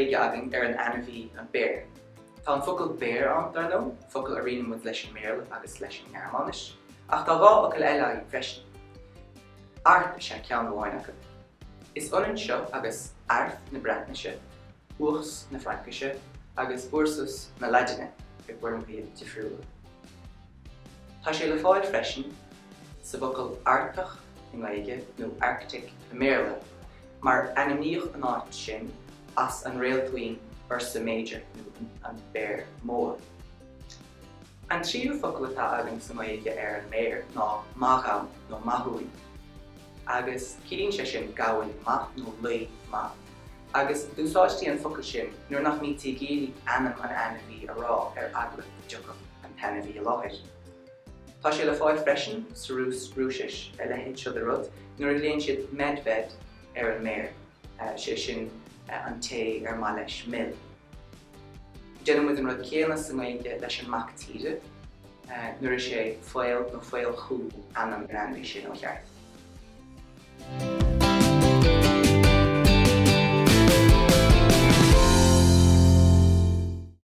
Gaeilge againn ar an ainmhí an béar. Tá an focal bear ann, dar ndóigh, focal a roinneann muid leis an mBéarla agus leis an nGearmáinis, ach tá 2 fhocal eile againn freisin. Arth is ea ceann amháin acu. Is ionann seo agus arth na Breatnaise, ours na Fraincise agus ursus na Laidine i bhfoirmeacha difriúla. Tá sé le fáil freisin sa bhfocal Artach i nGaeilge nó Arctic i mBéarla, mar ainmníodh an áit sin as an réaltbhuíon Ursa Major nó an Béar Mór. An tríú focal atá againn sa nGaeilge ar an mbéar ná mathghamhain nó mathúin, agus ciallaíonn sé sin gamhain maith nó lao maith, agus d'úsáidtí an focal sin nuair nach mbítí ag iarraidh ainm an ainmhí a rá ar eagla go dtiocfadh an t-ainmhí i láthair. Tá sé le fáil freisin sa Rúis, Rúisis, a leithéid seo de rud, nuair a ghlaonn siad medved ar an mbéar, sé sin an té ar maith leis mil. Déanann muid an rud céanna sa nGaeilge leis an mac tíre, nuair is é faol nó faolchú ainm an ainmhí sin ó cheart.